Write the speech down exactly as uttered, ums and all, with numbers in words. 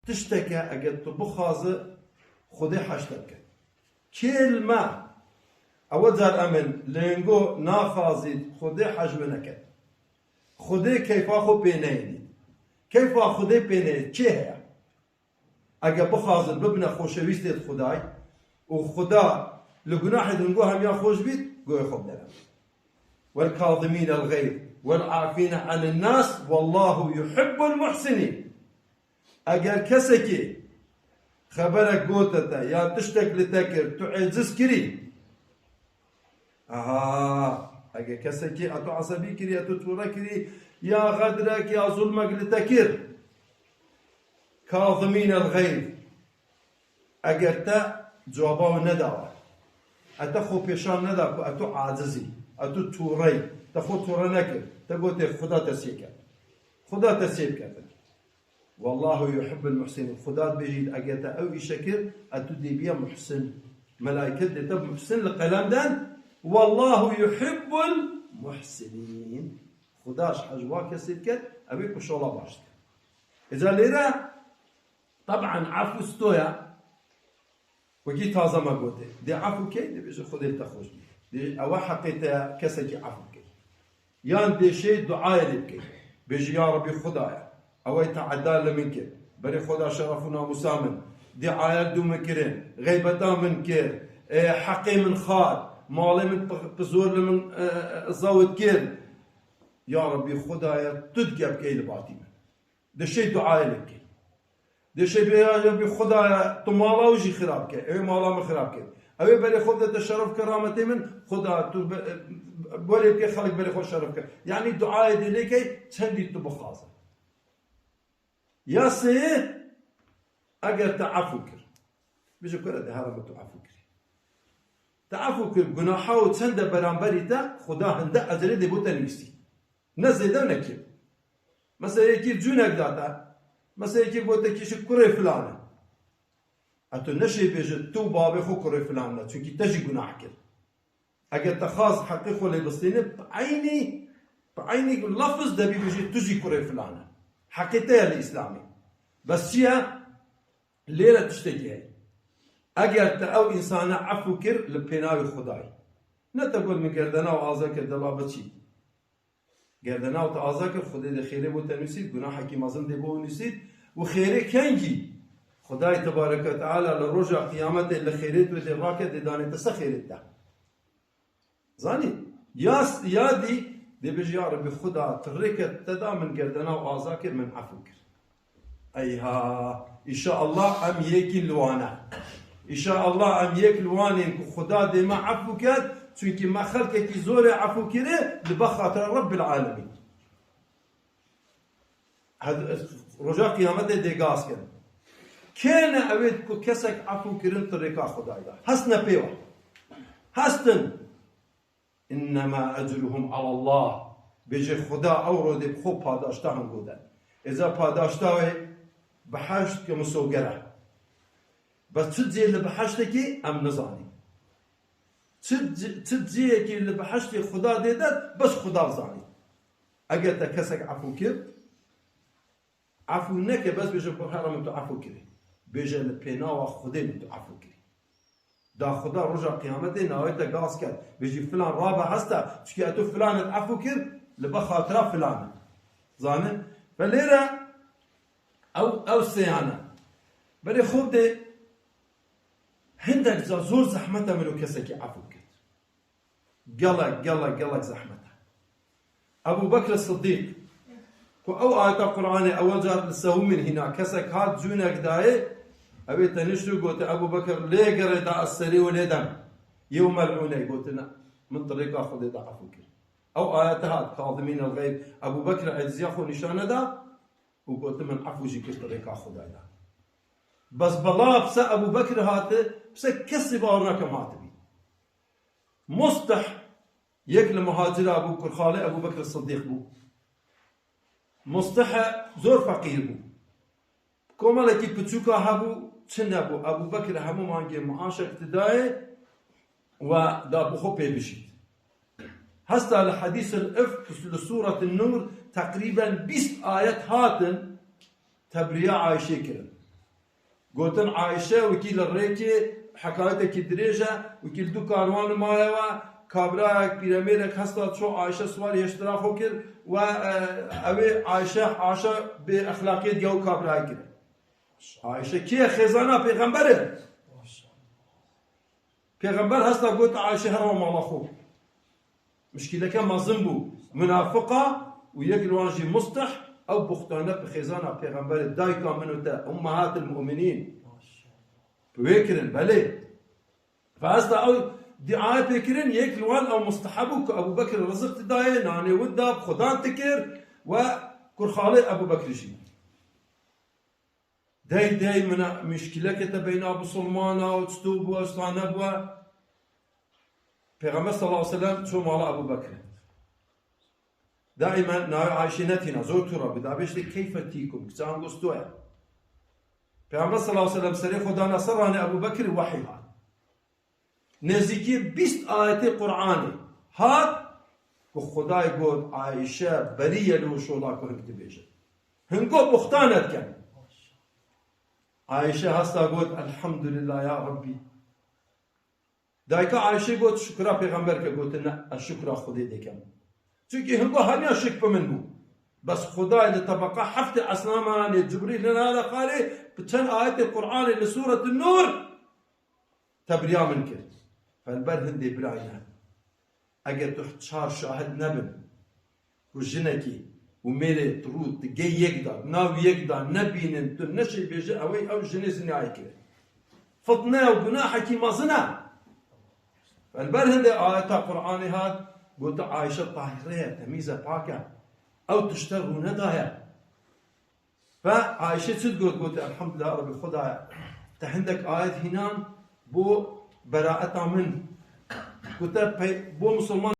Tişteke eger tu bixwazi, Xwedê hej te bike. Kêlme. Ewe car em in, lengo naxwazî Xwedê hej wê neket. Xwedê keyfa xwe pê neyênî. Keyfa Xwedê pê neyê. Çê heye? Eger bixwazin bibine xoşewîstê Xwedayê û Xweda li gunahê din go hemiya xweş bît, goyê xwe bidere. Vel kazimînel xeyz vel afîne anin nas, wallahu yuhibbul muhsinîn. Eger kesekî xeberek gote te ya tiştek li te kir, tu êciz kirî. Aha, eger kesekî etu esebî kirî, etu tûre kirî, ya xedrek ya zulmek li te kir. Kazimînel xeyz. Eger te cewaba wî nedawe, e te xwe pêşan neda ku etu aciz î, etu tûre yî, te xwe tûre nekir, te gotê Xuda te sê ket. Xuda te sê bike te. Wallahu yuhibbul muhsinin. Xuda dibêjî, eger te ew îşe kir, e tu dê biye muhsin. Melayket dê te muhsin li qelem den. Wallahu yuhibbul muhsinin. Xuda ji hej wa kesê diket, ew ê ku şola baş diket. Îca lêre, teban, efû stoya. Wekî taze me gotê. Dê efû key, dibêje Xwedê te xweş bî. Dê ewe heqê te ye, kesekî efû key. Yan dê şê duayê lê bikey. Bêjî, ya Rebî Xwedaya, ew ê teeda li min kir. Berê Xweda şeref û namûsa min. Dê ayel dû min kirin. Xeybeta min kir. E, heqê min xwar. Malê min pi-, pi zor li min, e, e, zewt kir. Ya Rebî Xwedaya, tu dike bikey li batî min. Dê şê duayê lê bikey. Dê şê bê ya Rebî Xwedaya, tu mala wî jî xirab ke. Ew ê mala min xirab ke. Ew ê berê xwe bidete şeref kerametê min. Xweda tu be-, welê bike xelk berê xwe şeref ke. Yanî duayê dê lê key çendî tu bixwaze. Ya sêyê, eger te efû kir. Bêje kure dê here min tu efû kirî. Te efû kir, gunaha û çende beramberî te, Xweda hinde ecrê dê bo te nivîsî. Ne zêde ne kêm. Mesela yekî cûnek da te. Mesela yekî gote kî ji kurê filan e. E tu neşê bêje tu û bavê xwe kurê filan ne. Çunkî te jî gunah kir. Eger te xwaz heqê xwe lê bistîne, bi eynî, bi eynî lafz debî bêjî tu jî kurê filan e. Heqê te ye li Îslamê. Bes çi ye? Lêre tiştekî heye. Eger te ew însane efû kir li pênavê Xwedayê. Ne te got min gerdena û aza kir, dela biçî. Gerdena û te aza kir, Xwedê dê xêrê bo te nusît, gunahekî mezin dê bo nusît û xêrê kengî? Xwedayê Tebareke ve Teala li roja Qiyametê li xêrê tu dê rake, dê danê te se xêrê te. Zanî? Ya, ya dî dê bêjî, ya Rebî Xweda, tu rêke te da min gerdena û aza kir, min efû kir. Eyha, înşaallah em yekîn li wan e. Înşaallah em yek li wan ên ku Xuda dê me efû ket, çunkî me xelkekî zor ê efû kirî li be xatira Rebbil Alemîn. Hed-, roja Qiyametê dê gaz kin. Kê ne ew ê ku kesek efû kirin tu rêka Xwedayê da? Hest ne pê wa. Hestin. Innema ecruhum alallah. Bêje Xuda ew ro dê bi xwe padaşta hingo de. Êza padaşta wê biheşt ke misoger e. Bes çi cê li biheştekî em nizanî. Çi c-, çi ciyekî li biheştê Xuda dê de bes Xuda zanî. Eger te kesek efû kir, efû neke, bes bêje, Xwedê min tu efû kirî. Bêje, li pênawa Xwedê min tu efû kirî. Da Xuda roja Qiyametê navê te gaz ket. Bêjî, filan rabe hesta, çikî etu filan et efû kir, li be xatira filan e. Zane? Ve lêre ew, ew sêyane. Berê xwe de hindek ca zor zehmet e miro kesekî efû ket. Gelek, gelek, gelek zehmet e. Ebu Bekr Siddîq, ku ew ayeta Qur'anê ewel car li sehûmên hîna kesek hat, cûnek dayê, ew ê tenişt û gote, Ebu Bekr, lê gere da ez serê we lê dem. Yê û mel'ûney gote, ne, min ti rêka Xwedê da efû kir. Ew ayete hat, Kazimîn el-Xeyz, Ebu Bekr eciziya xwe nîşan neda û gote, min efû jî kir ti rêka Xwedayê da. Bes bela bi se Ebu Bekr hate, bi se kesî bawer nakem hatibî. Musteh yek li muhacira bû, kurxalê Ebu Bekr Siddîq bû. Mustehe zor feqîr bû. Komelekî piçûka hebû, çi nebû. Ebu Bekr hemû mangê maaşek didayê we da bi xwe pê bijît. Hesta li Hedîs el-Ifk, li Sûret Nûr teqrîben bîst ayet hatin tebriya Ayşê kirin. Gotin Ayşe wekî li rêkê hekayetekî dirêj e, wekî li du karwan maye we, kabrayek pîremêrek hesta ço Ayşe siwarî heştira xwe kir we, e, ew ê Ayşe haşa bê exlaqiyê diya û kabrayê kir. Ayşe kê ye? Xêzana pêxember e. Pêxember hesta got Ayşe here mala xwe. Mişkîleke mezin bû. Munafiqa û yek li wan jî Mustah, ew buxtane bi xêzana pêxemberê, dayika min û te, ummahatil mu'minîn. Bi wê kirin, belê. Ve hesta ew diayê pê kirin, yek li wan ew Mustah bû ku Ebû Bekir rizik didayê, nanê wî da, bi Xudan dikir we kurxalê Ebû Bekirî jî. Dey dey mina muşkileke te beyna bisilmana û çito bû, esta nebû. Pêxember sallallahu aleyhi ve sellem çû mala Ebû Bekirê. Daîmen navê Ayşê netîna, zor tûra bû. Da bêjte keyfe tîkum, kiça ango stoya. Pêxember sallallahu aleyhi ve sellem serê xwe dana ser ranê Ebû Bekirê, wehî hat. Nêzîkî bîst ayetê Qur'anê hat ku Xwedayê got, Ayşe berî ye li wê şola ku hing dibêje. Hingo buxtan e dikin. Ayşe hesta got, Elhamdulillah ya Rabbî. Dayika Ayşe got, şukra pêxember ke, gotin, ne, ez şukra Xwedê dikim. Çunkî hingo hemiya şik bi min bû. Bes Xwedayê li tebeqa heftê esnamanê Cibrîl li nara xalê bi çend ayetê Qur'anê li Sûretun Nûr tebriya min kir. Felber hindê birayî ne. Eger tu çar şahid nebin ku jinekî û mêrê tu rû tu gey yek da, nav yek da nebînin, tu neşê bêje, ew ê ew jinê zinayê kire. Fitne û gunahekî mezin e. Felber hindê ayeta Qur'anê hat, gote Ayşe tahîre ye, temîz e, pak e. Ew tişte rû nedaye. Ve Ayşe çi digot? Gote, Elhamdulillah Rabbî Xwedaya, te hindek ayet hînan bo beraeta min. Gote, pey-, bo misilman